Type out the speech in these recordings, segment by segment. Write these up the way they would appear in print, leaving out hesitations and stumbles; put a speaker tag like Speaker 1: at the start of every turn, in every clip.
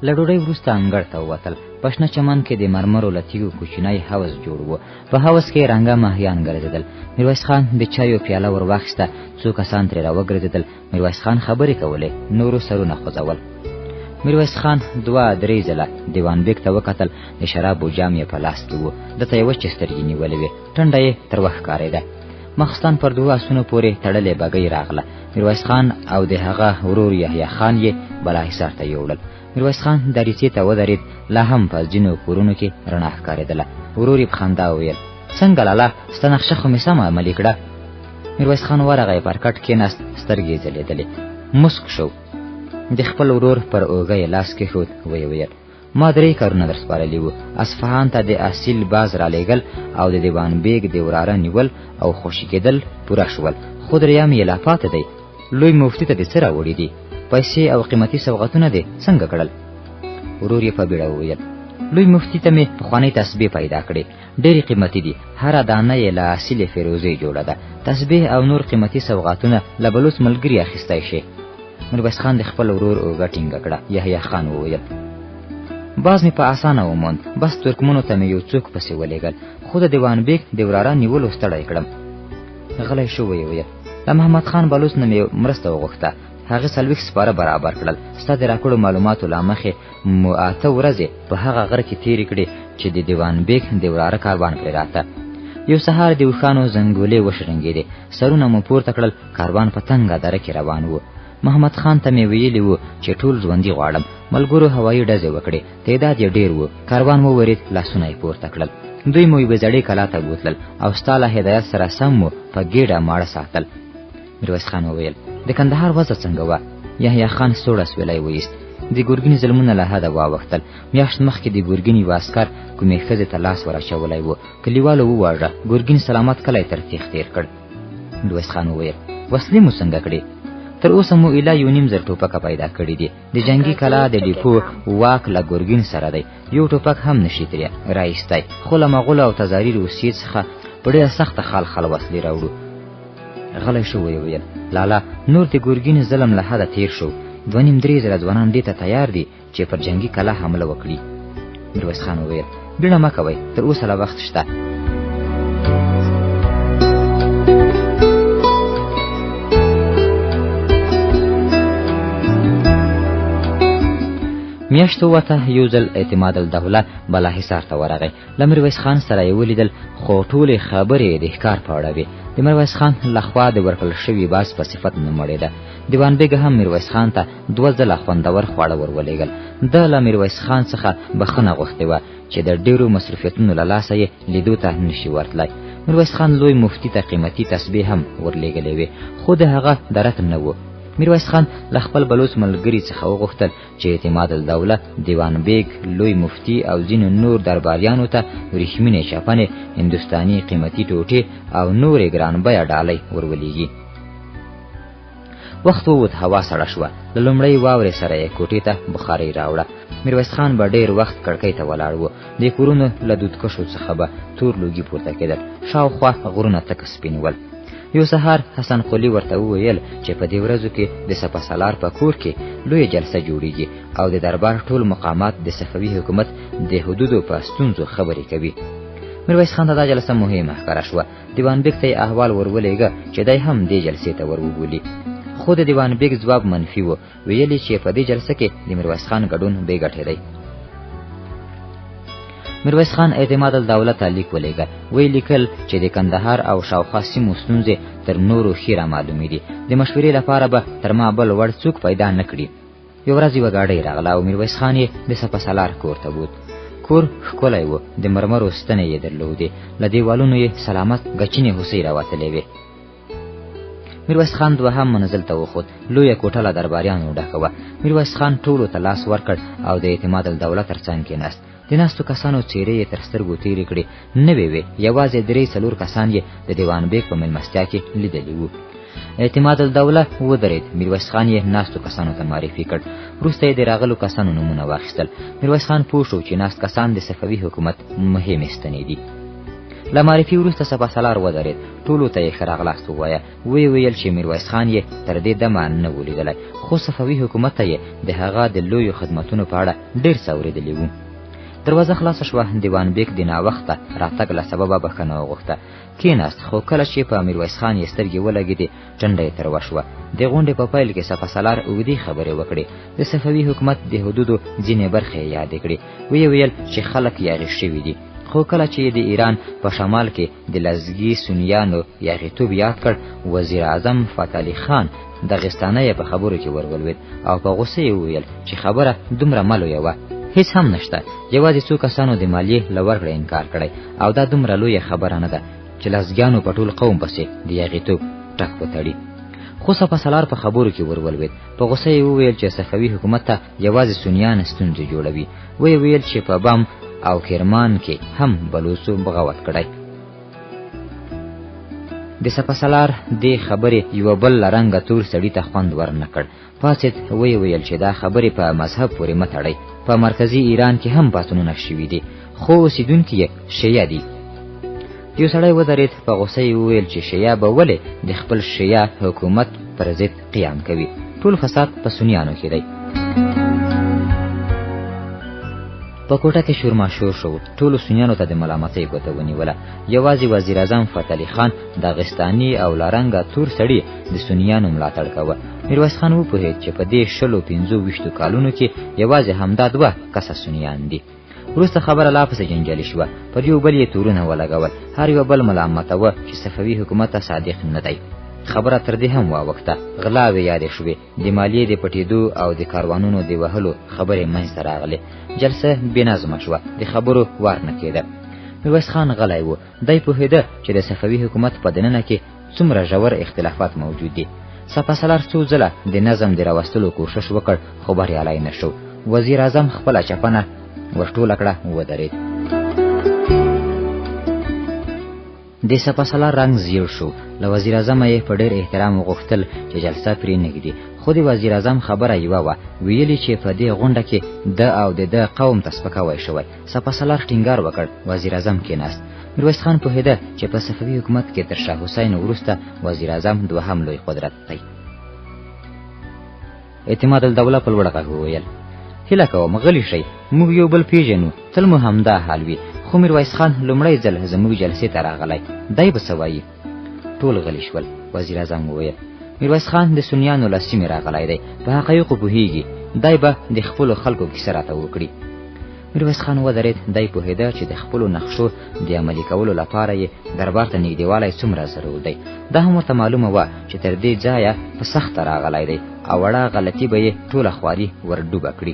Speaker 1: له ډوډۍ وروسته انګړ ته ووتل. په شنه چمن کې د مرمرو له تیږو کوچنی حوض جوړ و. په حوض کې رنګه ماهیان ګرځېدل. میرویس خان د چایو پیاله ور واخیسته. څو کسان ترې راوګرځېدل. میرویس خان خبرې کولې، نورو سرونه خوځول. میرویس خان دوه درې ځله دیوان بیګ ته وکتل. د شرابو جام یې په لاس کې و. ده ته یې وچې سترګې نیولې وې، ټنډه یې تروه ښکارېده. مخستان پر دوو اسونو پورې تړلې بګۍ راغله. میرویس خان او د هغه ورور یحیی خان یې بالاحصار ته یوړل. میرویس خان دریڅې ته ودرېد. لا هم په ځینو کورونو کې رڼا ښکارېدله. ورور یې په خندا وویل: څنګه لالا، ستا نقشه خو مې سمه عملي کړه. میرویس خان ورغی، پر کټ کېناست، سترګې یې ځلېدلې، مسک شو. د خپل ورور پر اوږه یې لاس کېښود، ویې ویل: ما درې کارونه در سپارلي وو، اصفهان ته د اصیل باز رالیږل او د دیوان بیګ د وراره نیول او خوشي کېدل پوره شول، خو درېیم یې لا پاتې دی. لوی مفتي ته دې څه راوړي دي؟ پیسې او قیمتي سوغاتونه دې څنګه کړل؟ ورور یې په بیړه وویل: لوی مفتي ته مې پخوانۍ تسبیح پیدا کړې، ډېرې قیمتي دي، هره دانه یې له اصیلې فیروزې جوړه ده. تسبیح او نور قیمتي سوغاتونه له بلوڅ ملګري اخیستی شي. میرویس خان د خپل ورور اوږه ټینګه کړه. یحیی خان وویل: باز مې په اسانه وموند، بس ترکمنو ته مې یو څوک پسې ولېږل، خو د دیوان بیګ د وراره نیولو ستړی کړم. غلی شو، ویې ویل: له محمد خان بلوڅ نه مې مرسته وغوښته، هغه 40 سپاره برابر کړل. ستا د راکړو معلوماتو له مخې مو 8 ورځې په هغه غره کې تېرې کړې چې د دیوان بیګ د وراره کاروان پرې راته. یو سهار د اوښانو زنګولې وشرنګېدې، سرونه مو پورته کړل، کاروان په تنګه دره کې روان و. محمد خان ته مې ویلي وو چې ټول ژوندي غواړم. ملګرو هوایي ډزې وکړې، تعداد یې ډېر و. کاروان وورېد، لاسونه یې پورته کړل. دوی مو یوې زړې کلا ته بوتلل او ستا له هدایت سره سم مو په ګېډه ماړه ساتل. میرویس خان وویل: د کندهار وضع څنګه وه؟ یحیی خان سوړ اسویلی وایست. د ګورګین ظلمونه له حده واوښتل. میاشت مخکې د ګورګین یوه عسکر کومې ښځې ته لاس ور اچولی و، کلیوالو وواژه. ګورګین سلامت کلی تر تیغ تېر کړ. میرویس خان وویل: وسلې مو څنګه کړې؟ تر اوسه مو ایله 1.5 زر ټوپکه پیدا کړي دي. د جنګي کلا د ډیپو واک له ګورګین سره دی، یو ټوپک هم نشي ترې را ایستی، خو له مغولو او تزاري روسیې څخه په ډېره سخته خال خال وسلې راوړو. غلی شو، ویې ویل: لالا، نور د ګورګین ظلم له حده تېر شو. 2.5-3 زره ځوانان دې ته تیار دي چې پر جنګي کلا حمله وکړي. میرویس خان وویل: بیړه مه کوئ، تر اوسه لا وخت شته. میاشت ووته، یو ځل اعتماد الدوله بالاحصار ته ورغی. له میرویس خان سره یې ولیدل، خو ټولې خبرې یې د ښکار په اړه وې. د میرویس خان لخوا د ورکړل شوي باز په صفت نه مړېده. دیوان بیګ هم میرویس خان ته 2 ځله خوندور خواړه ور ولېږل. ده له میرویس خان څخه بخښنه غوښتې وه چې د ډېرو مصروفیتونو له لاسه یې لیدو ته نشي ورتلی. میرویس خان لوی مفتي ته قیمتي تسبیح هم ورلېږلې وې، خو د هغه درک نه و. میرویس خان له خپل بلوڅ ملګري څخه وغوښتل چې اعتماد الدوله، دیوان بیګ، لوی مفتي او ځینو نور درباریانو ته وریښمینې چپنې، هندوستاني قیمتي ټوټې او نورې ګران بیه ډالۍ ورولېږي. وخت ووت، هوا سړه شوه. له لومړۍ واورې سره یې کوټې ته بخارۍ راوړه. میرویس خان به ډېر وخت کړکۍ ته ولاړ و. د کورونو له دودکشو څخه به تور لوګي پورته کېدل. شاوخوا غرونه تک سپین ول. یو سهار حسن قلي ورته وویل چې په دې ورځو کې د سپه سالار په کور کې لویه جلسه جوړیږي او د دربار ټول مقامات د صفوي حکومت د حدودو په ستونزو خبرې کوي. میرویس خان ته دا جلسه مهمه ښکاره شوه. دیوان بیګ ته یې احوال ور ولېږه چې دی هم دې جلسې ته ور وبولي، خو د دیوان بیګ ځواب منفي و. ویل یې چې په دې جلسه کې د میرویس خان ګډون بې ګټې دی. میرویس خان اعتماد الدوله ته لیک ولېږه. ویې لیکل چې د کندهار او شاوخوا سیمو ستونزې تر نورو ښې رامعلومې دي، د مشورې لپاره به تر ما بل وړ څوک پیدا نه کړي. یوه ورځ یوه ګاډۍ راغله او میرویس خان یې د سپه سالار کور ته بوت. کور ښکلی و، د مرمرو ستنې یې درلودې، له دیوالونو یې سلامت ګچینې هوسۍ راوتلې وې. میرویس خان دوهم منزل ته وخوت. لویه کوټه له درباریانو ډکه وه. میرویس خان ټولو ته لاس ورکړ او د اعتماد الدوله تر څنګ کېناست. د ناستو کسانو څېرې یې تر سترګو تېرې کړې، نوې وې، یوازې 3-4 کسان یې د دیوان بیګ په مېلمستیا کې لیدلي وو. اعتماد الدوله ودرېد. میرویس خان یې ناستو کسانو ته معرفي کړ. وروسته یې د راغلو کسانو نومونه واخیستل. میرویس خان پوه شو چې ناست کسان د صفوي حکومت مهمې ستنې دي. له معرفي وروسته سپه سالار ودرېد، ټولو ته یې ښه راغلاست ووایه. ویې ویل چې میرویس خان یې تر دې دمه نه و لیدلی، خو صفوي حکومت ته یې د هغه د لویو خدمتونو په اړه ډېر څه اورېدلي وو. دروازه خلاصه شوه، دیوان بیک د ناوخته راتګ له سببه بښنه وغوښته. کېناست، خو کله چې په میرویس خان یې سترګې ولګېدې، ټنډه یې تروه شوه. د غونډې په پیل کې سپه سالار اوږدې خبرې وکړې، د صفوي حکومت د حدودو ځینې برخې یې یادې کړې. ویې ویل چې خلک یاغي شوي دي، خو کله چې د ایران په شمال کې د لزګي سنیانو یاغیتوب یاد کړ، وزیر اعظم فتح علي خان دغستانه یې په خبرو کې ورولوېد او په غوسه یې وویل چې خبره دومره مه لویوه، هیڅ هم نشته، یوازې څو کسانو د مالیې له ورکړې انکار کړی او دا دومره لویه خبره نه ده چې لزګیانو په ټول قوم پسې د یاغیتوب ټک وتړي. خو سپه سالار په خبرو کې ورولوېد، په غوسه یې وویل چې صفوي حکومت ته یوازې سنیان ستونزې جوړوي. ویې ویل چې په بم او کرمان کې هم بلوڅو بغاوت کړی. د سپه سالار دې خبرې یوه بل له رنګه تور سړي ته خوند ورنه کړ. پاڅېد، ویې ویل چې دا خبرې په مذهب پورې مه تړئ، په مرکزي ایران کې هم پاڅونونه شوي دي، خو اوسېدونکي یې شیعه دي. یو سړی ودرېد، په غوسه یې وویل چې شیعه به ولې د خپل شیعه حکومت پر ضد قیام کوي، ټول فساد په سنیانو کې دی. په کوټه کې شورماشور شو، ټولو سنیانو ته د ملامتۍ ګوته ونیوله. یوازې وزیر اعظم فتح علي خان داغستاني او لارنګه تور سړي د سنیانو ملاتړ کاوه. میرویس خان وپوهېد چې په دې شلو پنځو ویشتو کالونو کې یوازې همدا دوه کسه سنیان دي. وروسته خبره لا پسې جنجالي شوه، پر یو بل یې تورونه ولګول، هر یو بل ملامتوه چې صفوي حکومت ته صادق نه دی. خبره تر دې هم واوښته، غلاوې یادې شوې، د مالیې د پټېدو او د کاروانونو د وهلو خبرې منځته راغلې. جلسه بې نظمه شوه، د خبرو وار نه کېده. میرویس خان غلی و، دی پوهېده چې د صفوي حکومت په دننه کې څومره ژور اختلافات موجود دي. سپه سالار څو ځله د نظم د راوستلو کوشش وکړ، خو بریالی نه شو. وزیر اعظم خپله چپنه ورټوله کړه، ودرېد. د سپه سالار رنګ زیړ شو. له وزیر اعظمه یې په ډېر احترام وغوښتل چې جلسه پرې نه ږدي، خو د وزیر اعظم خبره یوه وه، ویلي چې په دې غونډه کې ده او د ده قوم ته سپکاوی شوی. سپه سالار ټینګار وکړ، وزیر اعظم کېناست. میرویس خان پوهېده چې په صفوي حکومت کې تر شاه حسین وروسته وزیر اعظم دوهم لوی قدرت دی. اعتماد الدوله په لوړ غږ وویل: هیله کوم غلي شئ، موږ یو بل پیژنو، تل مو همدا حال وي، خو میرویس خان لومړی ځل زموږ جلسې ته راغلی، دی به څه وایي؟ ټول غلي شول. وزیر اعظم وویل: میرویس خان د سنیانو له سیمې راغلی دی، په حقایقو پوهیږي، دی به د خپلو خلکو کیسه راته وکړي. میرویس خان ودرېد، دی پوهېده چې د خپلو نقشو د عملي کولو لپاره یې دربار ته نږدېوالی څومره ضرور دی. دا هم ورته معلومه وه چې تر دې ځایه په سخته راغلی دی او وړه غلطي به یې ټوله خواري ور ډوبه کړي،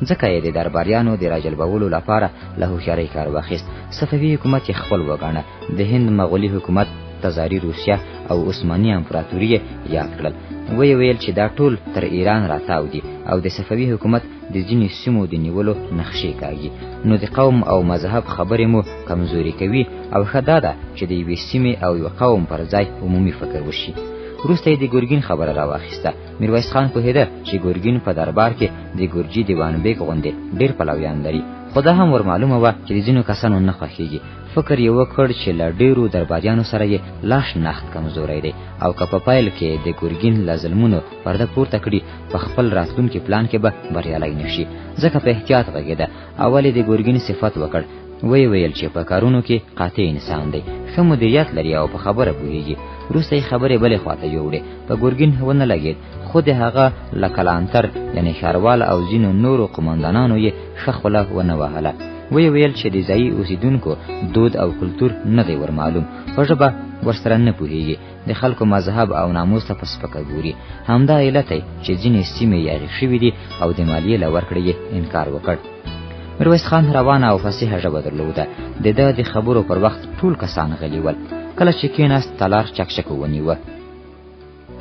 Speaker 1: ځکه یې د درباریانو د راجلبولو لپاره له هوښیارۍ کار واخیست. صفوي حکومت یې خپل وګاڼه، د هند مغولي حکومت، تزاري روسیه او عثماني امپراتوري یې یاد کړل. ویې ویل چې دا ټول تر ایران راتاو دي او د صفوي حکومت د ځینو سیمو د نیولو نقشې کاږي، نو د قوم او مذهب خبرې مو کمزوري کوي او ښه دا ده چې د یوې سیمې او یوه قوم پر ځای عمومي فکر وشي. وروسته یې د ګرګین خبره راواخیسته. میرویس خان پوهېده چې ګرګین په دربار کې د ګرجي دیوان بیګ غوندې ډېر پلویان لري، خو دا هم ور معلومه وه چې د ځینو کسانو نه خوښېږي. فکر یې وکړ چې له ډېرو درباریانو سره یې لا شناخت کمزوری دی او که په پیل کې د ګرګین له ظلمونو پرده پورته کړي، په خپل راتلونکي پلان کې به بریالی نه شي، ځکه په احتیاط غږېده. اول یې د ګرګین صفت وکړ، ویې ویل چې په کارونو کې قاطع انسان دی، ښه مدیریت لري او په خبره پوهیږي. وروسته یې خبرې بلې خواته یوړې، په ګرګین ونه لګېد، خو د هغه له کلانتر یعنې ښاروال او ځینو نورو قوماندانانو یې ښه خوله ونه وهله. ویې ویل چې د ځایي اوسېدونکو دود او کلتور نه دی ورمعلوم، په ژبه ورسره نه پوهیږي، د خلکو مذهب او ناموس ته په سپکه ګوري. همدا علت دی چې ځینې سیمې یاغي شوې دي او د مالیې له ورکړې یې انکار وکړ. میرویس خان روانه او فصیحه ژبه درلوده. د ده د خبرو پر وخت ټول کسان غلي ول. کله چې کېناست، تالار چکچکو ونیوه.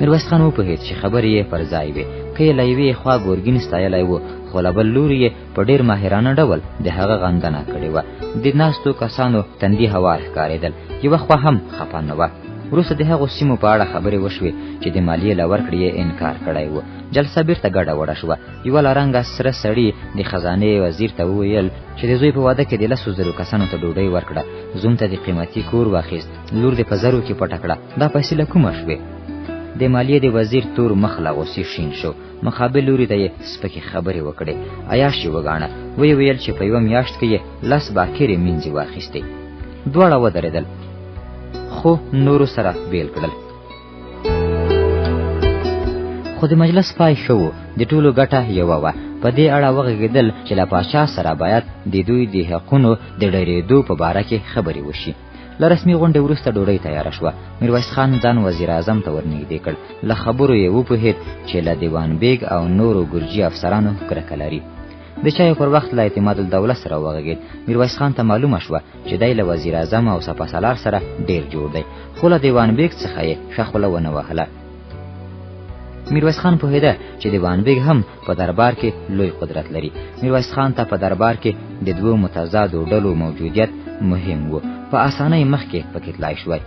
Speaker 1: میرویس خان وپوهېد چې خبرې یې پر ځای وې. که یې له یوې خوا ګورګین ستایلی و، خو له بل لوري یې په ډېر ماهرانه ډول د هغه غندنه کړې وه. د ناستو کسانو تندي هوار ښکارېدل، یوه خوا هم خفه نه وه. وروسته د هغو سیمو په اړه خبرې وشوې چې د مالیې له ورکړې یې انکار کړی و. جلسه بیرته ګډه وډه شوه. یوه لارنګه سره سړي د خزانې وزیر ته وویل چې د زوی په واده کې د 10,000 کسانو ته ډوډۍ ورکړه، زوم ته د قیمتي کور واخیست، لور دې په زرو کې پټه کړه، دا پیسې له کومه شوې؟ د مالیې د وزیر تور مخ له غوسې شین شو. مقابل لوري ته یې سپکې خبرې وکړې، عیاش یې وګاڼه. ویې ویل چې په یوه میاشت کې یې 10 باکرې مینځې واخیستې. دواړه ودرېدل، خو نورو سره بیل کړل. خو د مجلس پای ښه و، د ټولو ګټه یوه وه. په دې اړه وغږېدل چې له پاچا سره باید د دوی د حقونو د ډېرېدو په باره کې خبرې وشي. له رسمي غونډې وروسته ډوډۍ تیاره شوه. میرویس خان ځان وزیر اعظم ته ورنږدې کړ. له خبرو یې وپوهېد چې له دیوان بیګ او نورو ګرجي افسرانو کرکه لري. د چایو پر وخت له اعتماد الدوله سره وغږېد. میرویس خان ته معلومه شوه چې دی له وزیر اعظم او سپه سالار سره ډېر جوړ دی، خو له دیوان بیګ څخه یې ښه خوله ونه وهله. میرویس خان پوهېده چې دیوان بیګ هم په دربار کې لوی قدرت لري. میرویس خان ته په دربار کې د دوو متضادو ډلو موجودیت مهم و، په اسانۍ مخکې پکې تلای شوی.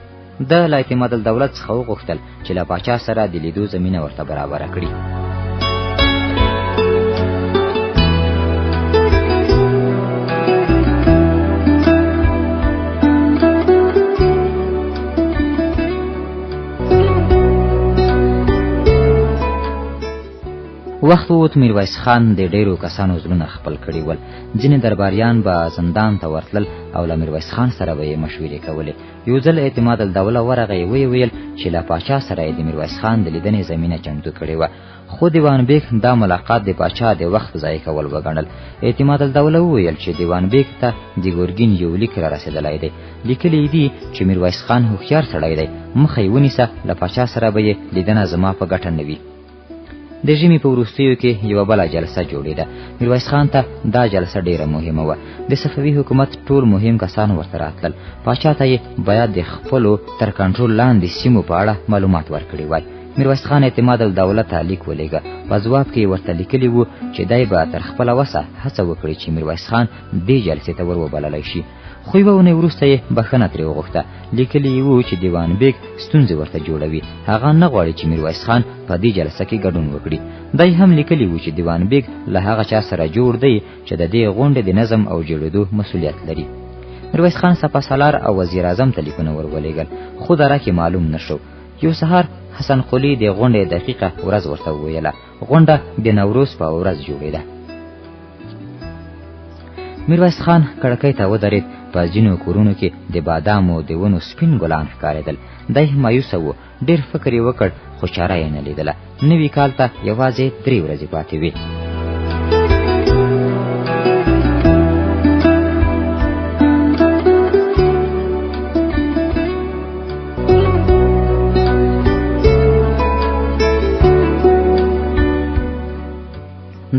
Speaker 1: ده له اعتماد الدولت څخه وغوښتل چې له پاچا سره د لیدو زمینه ورته برابره کړي. وخت ووت. میرویس خان د ډیرو کسانو زړونه خپل کړي ول. ځینې درباریان به زندان ته ورتلل او له میرویس خان سره به یې مشورې کولې. یو ځل اعتماد الدوله ورغی، ویې ویل چې له پاچا سره یې د میرویس خان د لیدنې زمینه چمتو کړې وه، خو دیوان بیګ دا ملاقات د پاچا د وخت ضایع کول وګڼل. اعتماد الدوله وویل چې دیوان بیګ ته د ګورګین یو لیک را رسېدلی دی، لیکلی یې دي چې میرویس خان هوښیار سړی دی، مخه یې ونیسه، له پاچا سره به یې لیدنه زما په ګټه نه وي. د ژمي په وروستیو کې یوه بله جلسه جوړېده. میرویس خان ته دا جلسه ډېره مهمه وه. د صفوي حکومت ټول مهم کسان ورته راتلل. پاچا ته یې باید د خپلو تر کنټرول لاندې سیمو په اړه معلومات ورکړي وای. میرویس خان اعتماد الدوله ته لیک ولېږه. په ځواب کې یې ورته لیکلي وو چې دی به تر خپله وسه هڅه وکړي چې میرویس خان دې جلسې ته ور وبللی شي. خو یوه اونۍ وروسته یې بښنه ترې وغوښته. لیکلي یې وو چې دیوان بیګ ستونزې ورته جوړوي، هغه نه غواړي چې میرویس خان په دې جلسه کې ګډون وکړي. دی هم لیکلي وو چې دیوان بیګ له هغه چا سره جوړ دی چې د دې غونډې د نظم او جوړېدو مسولیت لري. میرویس خان سپه سالار او وزیر اعظم ته لیکونه ور ولېږل، خو درک یې معلوم نه شو. یو سهار حسن قلي د غونډې دقیقه ورځ ورته وویله. غونډه د نوروز په ورځ جوړېده. میرویس خان کړکۍ ته ودرېد. په ځینو کورونو کې د بادامو د ونو سپین ګلان ښکارېدل. دی مایوسه و، ډېر فکر یې وکړ، خو چاره یې نه لیدله. نوي کال ته یوازې 3 ورځې پاتې وې.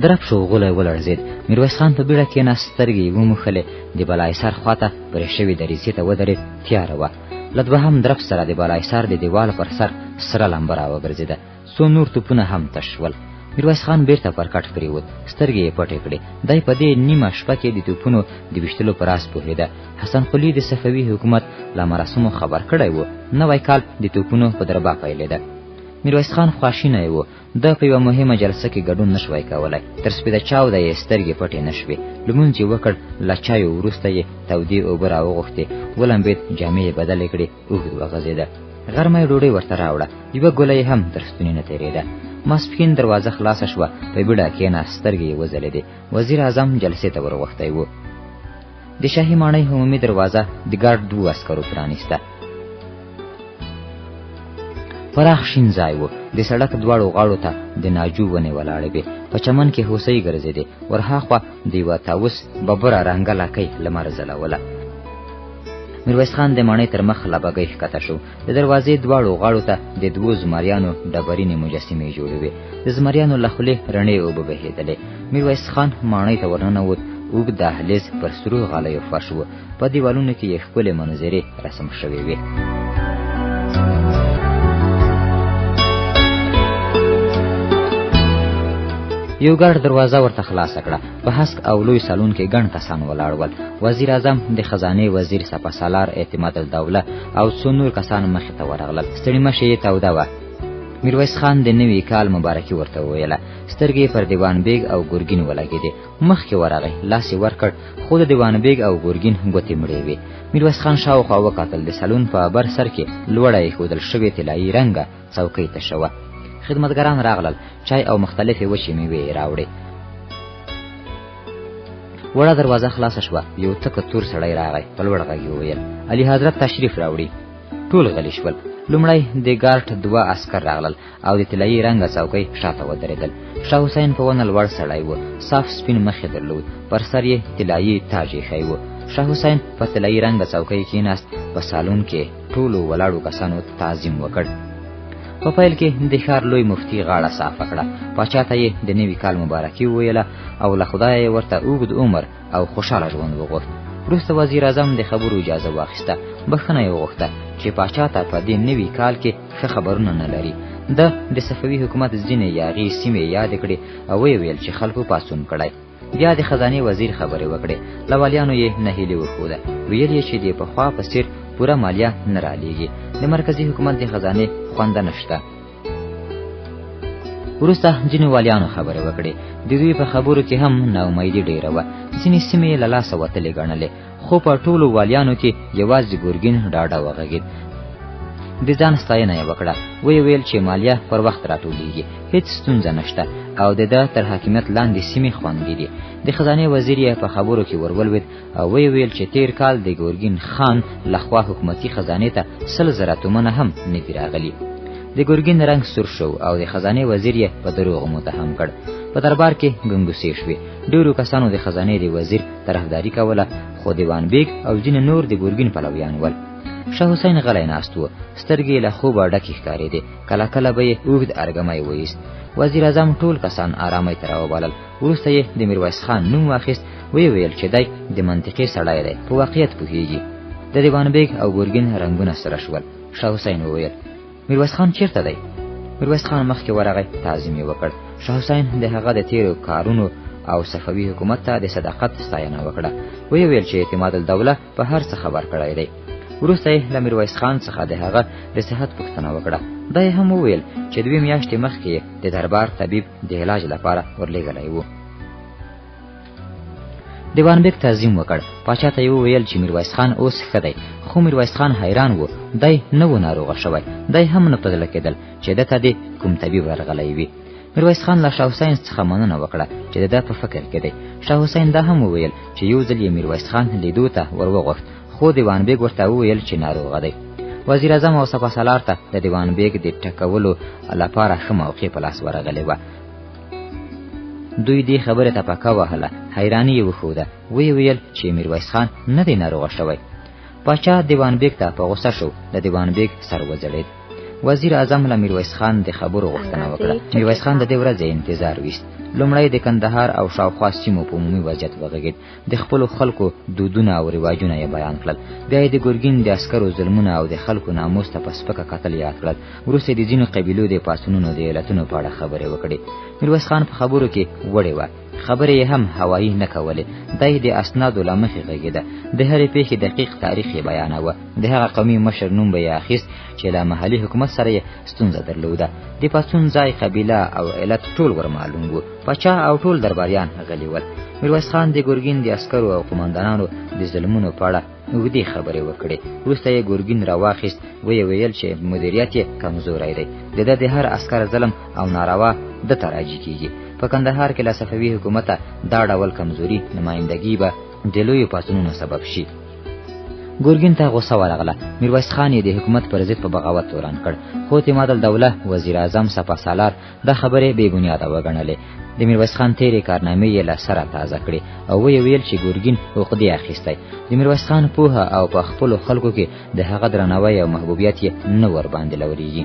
Speaker 1: درب شو، غلی ولړزېد. میرویس خان په بیړه کېناست، سترګې یې وموښلې، د بالاحصار خواته پرې شوې دریڅې ته ودرېد. تیاره وه. له دوهم درب سره د بالاحصار د دیوال پر سر سره لمبه راوګرځېده. څو نور توپونه هم تش شول. میرویس خان بیرته پر کټ پرېوت، سترګې یې پټې کړې. دی په دې نیمه شپه کې د توپونو د ویشتلو په راز پوهېده. حسن قلي د صفوي حکومت له مراسمو خبر کړی و. نوی کال د توپونو په دربا پیلېده. میرویس خان خواشینی و. ده په یوه مهمه جلسه کې ګډون نه شوای کولی. تر سپیده چاوده یې سترګې پټې نه شوې. لمونځ یې وکړ. له چایو وروسته یې تودې اوبه راوغوښتې، ولمبېد، جامې یې بدلې کړې، اوږد وغځېده. غرمه یې ډوډۍ ورته راوړه، یوه ګوله یې هم تر ستوني نه تېرېده. ماسپښین دروازه خلاصه شوه، په بیړه کېناست، سترګې یې وځلېدې. وزیر اعظم جلسې ته ورغوښتی و. د شاهي ماڼۍ عمومي دروازه د ګارډ دوو عسکرو پرانیسته. پراخ شین ځای و. د سړک دواړو غاړو ته د ناجو ونې ولاړې وې. په چمن کې هوسۍ ګرځېدې. ورهاخوا د یوه طاووس ببره رنګه لکۍ لمر ځلوله. میرویس خان د ماڼۍ تر مخ له بګۍ ښکته شو. د دروازې دواړو غاړو ته د دوو زمریانو ډبرینې مجسمې جوړې وې. د زمریانو له خولې رڼې اوبه بهېدلې. میرویس خان ماڼۍ ته ورننوت. اوږد دهلیز پر سرو غالیو فرش و. په دیوالونو کې یې ښکلې منظرې رسم شوې وې. یو ګارډ دروازه ورته خلاصه کړه. په هسک او لوی سالون کې ګڼ کسان ولاړ ول. وزیر اعظم، د خزانې وزیر، سپه سالار اعتماد الدوله او څو نور کسان مخې ته ورغلل. ستړي مشي یې توده وه. میرویس خان د نوي کال مبارکي ورته وویله. سترګې پر دیوان بیګ او ګرګین ولګېدې. مخکې ورغی، لاس یې ورکړ، خو د دیوان بیګ او ګرګین ګوتې مړې وې. میرویس خان شاوخوا وکتل. د سالون په بر سر کې لوړه ایښودل شوې طلایي رنګه څوکۍ تشه وه. خدمتګران راغلل، چای او مختلفې وچې میوې یې راوړې. وړه دروازه خلاصه شوه. یو تکه تور سړی راغی، په لوړ غږ یې وویل: علي حضرت تشریف راوړي. ټول غلي شول. لومړی د ګارډ دوه عسکر راغلل او د طلایي رنګه څوکۍ شاته ودرېدل. شاه حسین په ونه لوړ سړی و، صاف سپین مخ یې درلود، پر سر یې طلایي تاج ایښی و. شاه حسین په طلایي رنګه څوکۍ کېناست. په سالون کې ټولو ولاړو کسانو تعظیم وکړ. په پیل کې د ښار لوی مفتي غاړه صافه کړه. پاچا ته یې د نوي کال مبارکي وویله او له خدایه یې ورته اوږد عمر او خوشحاله ژوند وغوښت. وروسته وزیر اعظم د خبرو اجازه واخیسته. بښنه یې وغوښته چې پاچا ته په دې نوي کال کې ښه خبرونه نه لري. ده د صفوي حکومت ځینې یاغي سیمې یادې کړې او ویې ویل چې خلکو پاڅون کړی. بیا د خزانې وزیر خبرې وکړې. له والیانو یې نهیلي وښوده. ویل یې چې د پخوا په څېر پوره مالیه نه رالیږي. د مرکزي حکومت د خزانې خونده نشته. وروسته ځینو والیانو خبرې وکړې. د دوی په خبرو کې هم ناامیدي ډېره وه. ځینې سیمې یې له لاسه وتلې ګڼلې، خو په ټولو والیانو کې یوازې ګرګین ډاډه وغږېد. د ځان ستاینه یې وکړه. ویې ویل چې مالیه پر وخت راټولیږي، هیڅ ستونزه نشته او د ده تر حاکمیت لاندې سیمې خوندي دي. د خزانې وزیر یې په خبرو کې ورولوېد او ویې ویل چې تېر کال د ګرګین خان لخوا حکومتي خزانې ته 100,000 تومنه هم نه دي راغلي. د ګرګین رنګ سور شو او د خزانې وزیر یې په دروغو متهم کړ. په دربار کې ګنګوسې شوې. ډېرو کسانو د خزانې د وزیر طرفداري کوله، خو دیوان بیګ او ځینې نور د ګرګین پلویان ول. شاه حسین غلی ناست و. سترګې یې له خوبه ډکې ښکارېدې. کله کله به یې اوږد ارګمی وایست. وزیر اعظم ټول کسان آرامۍ ته راوبلل. وروسته یې د میرویس خان نوم واخیست. ویې ویل چې دی د منطقې سړی دی، په واقعیت پوهیږي. د دیوان بیګ او ګرګین رنګونه سره شول. شاه حسین وویل: میرویس خان چیرته دی؟ میرویس خان مخکې ورغی، تعظیم یې وکړ. شاه حسین د هغه د تېرو کارونو او صفوي حکومت ته د صداقت ستاینه وکړه. ویې ویل چې اعتماد الدوله په هر څه خبر کړی دی. وروسته یې له میرویس خان څخه د هغه د صحت پوښتنه وکړه. دا یې هم وویل چې 2 میاشتې مخکې یې د دربار طبیب د علاج لپاره ورلېږلی و. دیوان بیګ تعظیم وکړ. پاچا ته یې وویل چې میرویس خان اوس ښه دی، خو میرویس خان حیران و. دی نه و ناروغه شوی. دی هم نه په زړه کېدل چې ده ته دې کوم طبیب ورغلی وي. میرویس خان له شاه حسین څخه مننه وکړه چې د ده په فکر کې دی. شاه حسین دا هم وویل چې یو ځل یې میرویس خان لیدو ته ور وغوښت، خو دیوان بیګ ورته وویل چې ناروغه دی. وزیر اعظم او سپه سالار ته د دیوان بیګ د ټکولو لپاره ښه موقع په لاس ورغلې وه. دوی دې خبرې ته پکه وهله، حیراني یې وښوده. ویې ویل چې میرویس خان نه دی ناروغه شوی. پاچا دیوان بیګ ته په غوسه شو. د دیوان بیګ سر وځړېد. وزیر اعظم له میرویس خان د خبرو غوښتنه وکړه. میرویس خان د دې ورځې انتظار ویست. لومړی د کندهار او شاوخوا سیمو په عمومي وضعیت وغږېد. د خپلو خلکو دودونه او رواجونه یې بیان کړل. بیا یې د ګرګین د عسکرو ظلمونه او د خلکو ناموس ته په سپکه کتل یاد کړل. وروسته یې د ځینو قبیلو د پاڅونونو د علتونو په اړه خبرې وکړې. میرویس خان په خبرو کې وړې وه. خبرې یې هم هوایي نه کولې. دی د اسنادو له مخې غږېده. د هرې پېښې دقیق تاریخ یې بیاناوه. د هغه قومي مشر نوم به یې اخیست چې له محلي حکومت سره یې ستونزه درلوده. د پاڅون ځای، قبیله او علت ټول ور معلوم وو. پاچا او ټول درباریان غلي ول. میرویس خان د ګرګین د عسکرو او قومندانانو د ظلمونو په اړه اوږدې خبرې وکړې. وروسته یې ګرګین راواخیست. ویې ویل چې مدیریت یې کمزوری دی. د ده د هر عسکر ظلم او ناروا ده ته راجع کیږي. په کندهار کې له صفوي حکومته دا ډول کمزوري نمایندګي به د لویو پاڅونونو سبب شي. ګرګین ته غوسه ورغله. میرویس خان یې د حکومت پر ضد په بغاوت تورن کړ، خو اعتماد الدوله، وزیر اعظم، سپه سالار دا خبرې بې بنیاده وګڼلې. د میرویس خان تېرې کارنامې یې له سره تازه کړې او ویې ویل چې ګرګین عقدې اخیستی. د میرویس خان پوهه او په خپلو خلکو کې د هغه درناوی او محبوبیت یې نه ورباندې لورېږي.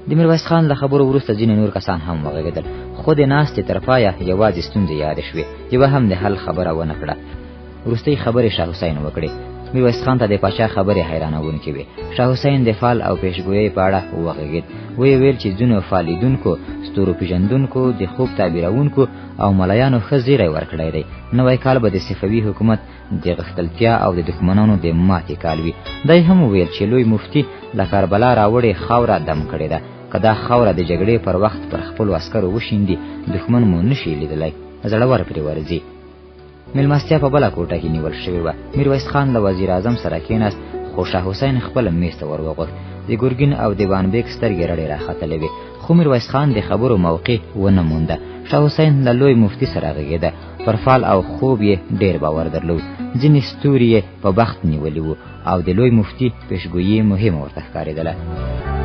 Speaker 1: د میرویس خان له خبرو وروسته ځینې نور کسان هم وغږېدل، خو د ناستې تر پایه یوازې ستونزې یادې شوې. یوه هم د حل خبره ونه کړه. وروستۍ خبرې شاه حسین وکړې. میرویس خان ته د پاچا خبرې حیرانوونکې وې. شاه حسین د فال او پیشګویۍ په اړه وغږېد. ویې ویل چې ځینو فال لیدونکو، ستورو پېژندونکو، د خوب تعبیروونکو او ملایانو ښه زیری ورکړی دی. نوی کال به د صفوي حکومت د غښتلتیا او د دښمنانو د ماتې کال وي. دی هم وویل چې لوی مفتي له کربلا راوړې خاوره دم کړې ده. که دا خاوره د جګړې پر وخت پر خپلو عسکرو وشیندي، دښمن مو نشي لیدلی، زړور پرې ورځي. میلمستیا په بله کوټه کې نیول شوې وه. میرویس خان له وزیر اعظم سره کېناست، خو شاه حسین خپل میز ته ور وغوښت. د ګرګین او د بانبیک سترګې رډې راختلې وې، خو میرویس خان د خبرو موقع ونه مونده. شاه حسین له لوی مفتي سره غږېده. پر فال او خوب یې ډېر باور درلود. ځینې ستوري یې په بخت نیولي وو او د لوی مفتي پیشګویي مهمه ورته ښکارېدله.